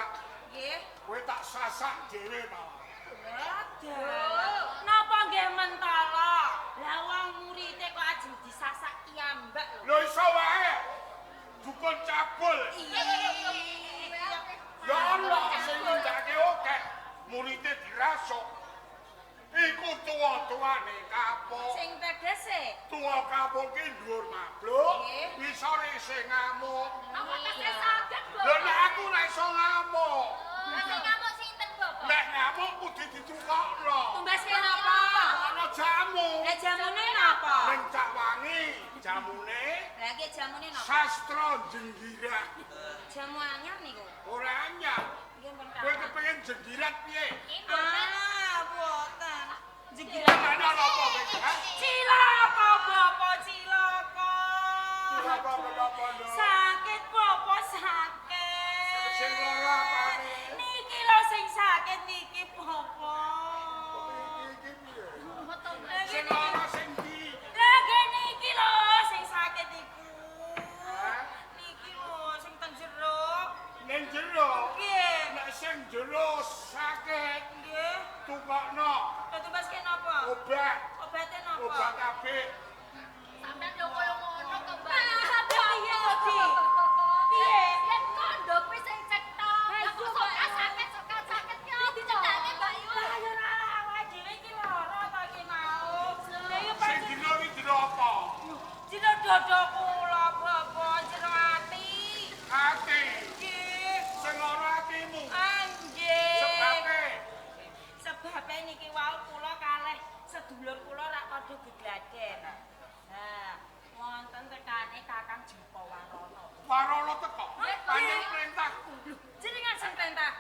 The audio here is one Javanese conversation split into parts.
Mbak. Nggih. Kowe tak sasak dhewe malah. Aduh. Napa nggih mentala? Lah wong murite kok ajeng disasak kiyambak lho. Lho iso wae. Dukun cabul. Iya. Ya Allah sing nindakake akeh murite dirasuk. Iku tuwa-tuwane kapok. Sing tegese Tuwa kapok ki dhuwur mabluk, Nggih. ngisore isih ngamuk. Apa tesih saged, Bapak? Lho nek aku ora iso ngamuk. Lah sing ngamuk sinten, Bapak? Nek ngamuk kudu ditukokno. tumbaske napa? Ana jamu. Lah jamune napa? Ning Cak Wangi jamune Lah iki jamune napa? sastra jenggirat. Jamu anyar niku. Ora anyar. Nggih pun Kowe kepengin jenggirat piye? Ah, boten. Jenggirat. Ana apa kowe? Hah? Cilaka Bapak, cilaka. Cilaka menapa, Nduk? Sakit Bapak, sakit. Sing lara apane? Niki lho sing sakit niki Bapak. Iki piye? Metu. Sing lara sing ndi? Lah nggih niki lho sing sakit niku. Hah? Niki lho sing teng jero. Ning jero. Nggih. Nek sing jero sakit, Nggih. tukokno Lah tumbaske napa? obat, Obate napa? obat apik. Sampeyan yo koyo ngono to, Mbak. Piye to, Di? Piye? Yen kondo kuwi sing cetha. Lah, Lah kok iya, sok Mbak. sakit, sok sakit ki apa dicethake, Mbak Yu? Lah ya ora awake dhewe iki lara to iki mau. Lah ya Sing pancen dino iki dino apa? jero dodo kula Bapak, jero ati. Ati. Nggih. Sing lara atimu. Nggih. Sebabe Sebabe niki wau kula kalih sedulur kula rak padha gegladen. Nah, wonten tekane Kakang Joko Warono. Warono teko. Nggih. Pancen perintahku. Lho, jenengan sing perintah.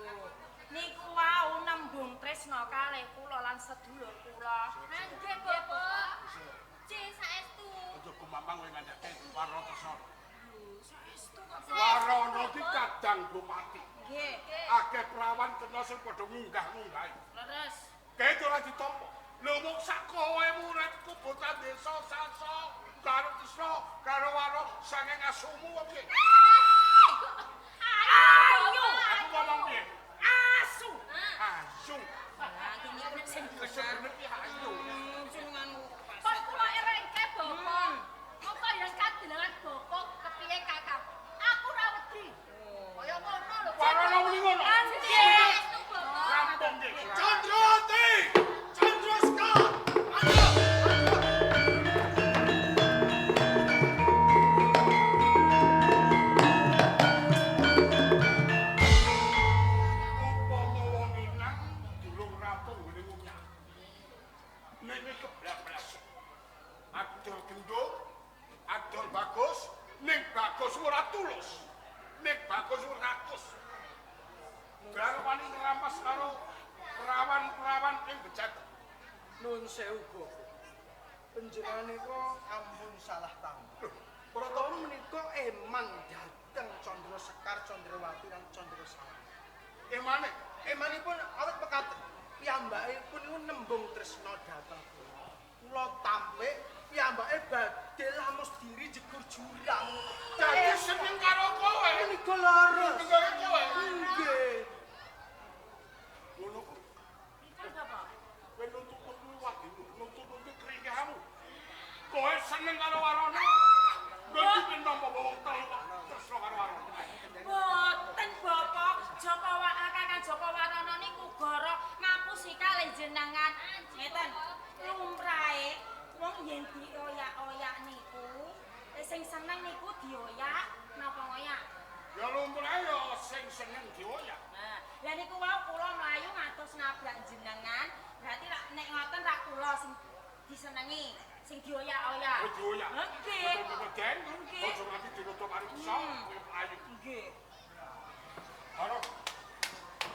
Lho, niku wau nembung tresna kalih kula lan sedulur kula. Nggih, Bapak. C saestu. Aja gumamang kowe ngandhake Warono tresna. Lho, saestu kok. Warono iki kadang bupati. Nggih. Akeh prawan kena sing padha ngunggah-ngunggahi. Leres. Kae ora ditampa. Lho mung sak kowe muridku bocah desa Sasa karo Tresna karo Waro saking asumu apa piye? Ayo. Aku ngomong piye? Asu. Asu. Lah iki niku sing Wis bener piye ayu. jenengan Pon kula erengke, Bapak. Mongko yen kadelengan Bapak kepiye Kakang? Aku ora wedi. Kaya ngono lho. Warono muni ngono. Nggih. Saestu, Bapak. Rampung nggih. Chandrawati! Chandra Sekar! Ayo! Upama wong inang durung rampung nggone ngunyah. Ning keblak-blas. Adol genduk, adol bagus, ning bagus ora tulus. Ning bagus ora rakus. Bar wani ngrampas karo perawan-perawan ing bejat. Nun sewu Bapak. Panjenengan nika ampun salah tambah. Pratama menika eman dhateng Chandra Sekar, Chandrawati lan Chandra Sari. Emane Emanipun awit pekaten piyambakipun niku nembung tresna dhateng kula. Kula tampik piyambake badhe lamus diri jegur jurang. dadi seneng karo kowe. Menika leres. Seneng karo kowe. Nggih. Ngono kuwi. Pripun Bapak? Kowe nuntut-nuntut wadimu, nuntut-nuntut keringamu. Kowe seneng karo Warono. Kowe iki nampa wong telu kok tresna karo Warono. Boten Bapak, Joko Kakang Joko Warono niku goro ngapusi kalih jenengan. Ngeten, lumrahe wong yen dioyak-oyak niku, sing seneng niku dioyak napa ngoyak? Ya lumrahe ya sing seneng dioyak. Nah, lah niku wau kula mlayu ngantos nabrak jenengan, berarti rak nek ngoten rak kula sing disenengi, sing dioyak-oyak. Kowe dioyak. Nggih. Betul-betul. Nggih. Aja nganti dinutup pariksa, kowe mlayu. Nggih. Karo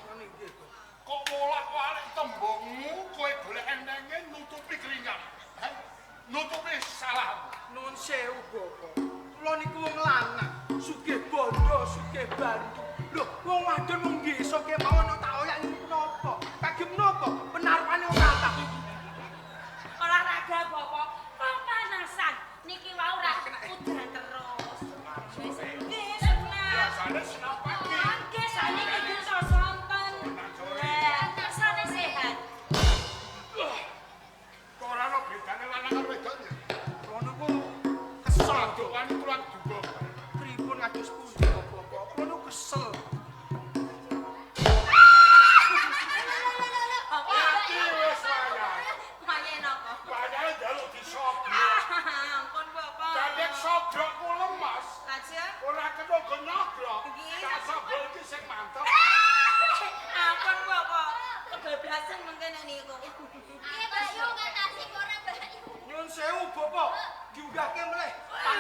Ngene nggih, Bapak. kok wolak-walik tembungmu kowe golek entenge nutupi keringat. Heh? Nutupi salahmu. Nuwun sewu, Bapak. Kula niku wong lanang, sugih bondo, sugih bantu. Lho, wong wadon wong desa kemawon kok tak oyak niku menapa? Kagem menapa? Penarupane wong kathah. Olahraga Bapak, pemanasan. Niki wau rak udan terus. Wis nggih, senang. Biasane senam pagi. Nggih,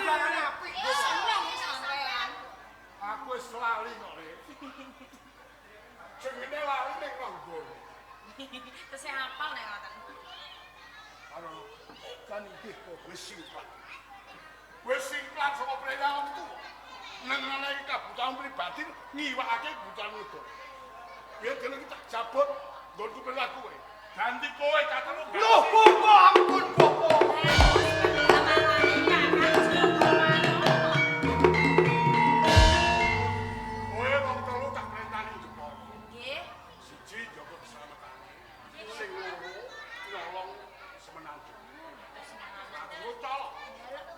Timbangane apik. Seneng sampean. Aku wis lali kok, Rek. Jenenge lali ning ronggo. Terus hafal nek ngoten. Halo, Kan nggih Bapak. wis singklat. Wis singklat saka perintah wong tuwa. Nengene kabutuhan pribadi ngiwakake kebutuhan negara. Piye dene iki tak jabut nggonku perintah kowe. Ganti kowe katelu. Loh, Bapak, ampun Bapak. Kowe wong telu tak perintahne Jepara. Nggih. Siji jaga keselamatan. Sing loro nyolong semenanjung. Aku colok.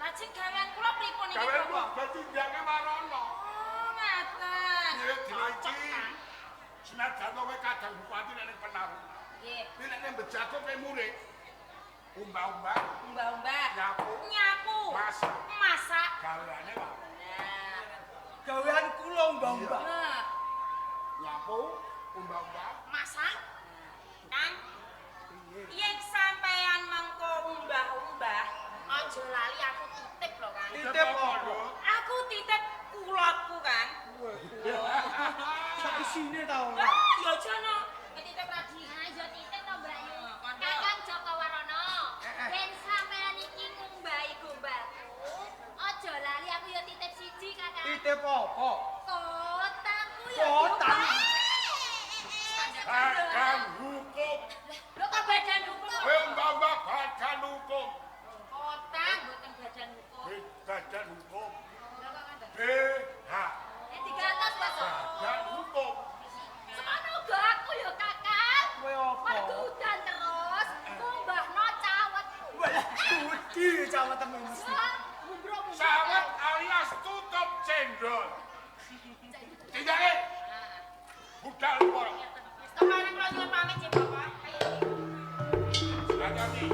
Lajeng gawean kula pripun iki, Gawean Bapak? berarti ndake warono. Oh, ngaten. Piye dina iki? Senajan kowe kadang bupati nek ning penaruh. Nggih. Nek ning bejago kowe murid. Umbah-umbah, Umbah-umbah. nyapu, Nyapu. Masak. Masak. gaweane warono. Nah. Gawean kula umbah-umbah. Nah, Nyapu, umbah-umbah. masak. Kang, yen sampean mengko umbah-umbah, aja lali aku titip lho, Kang. Titip apa? Aku titip kulotku, Kang. Sak isine ta ora? Ah, ya aja no. Titip Radi. Nah, yo titip to, Mbak Yu. Kondo. Kakang Joko Warono. Ben sampean iki ngumbahi gombalku, aja lali aku yo titip siji, Kakang. Titip apa? Kotangku yo. Kotang? Badan hukum. Lho kok badan hukum? Kowe umbah-umbah badan hukum. Kotang mboten badan hukum. Badan hukum. Lho kok ngoten? BH. Eh digantos, Mas. Badan hukum. Semono uga aku yo, Kakang. Kowe apa? Mergo udan terus, ngumbahno cawetku. Walah, wedi cawetemu mesti. Mumbruk-mumbruk. Sawet alias tutup cendol. Tindake. Budal poro. Wis kemarin kula nyuwun pamit nggih, Bapak. Ayo. Hati-hati.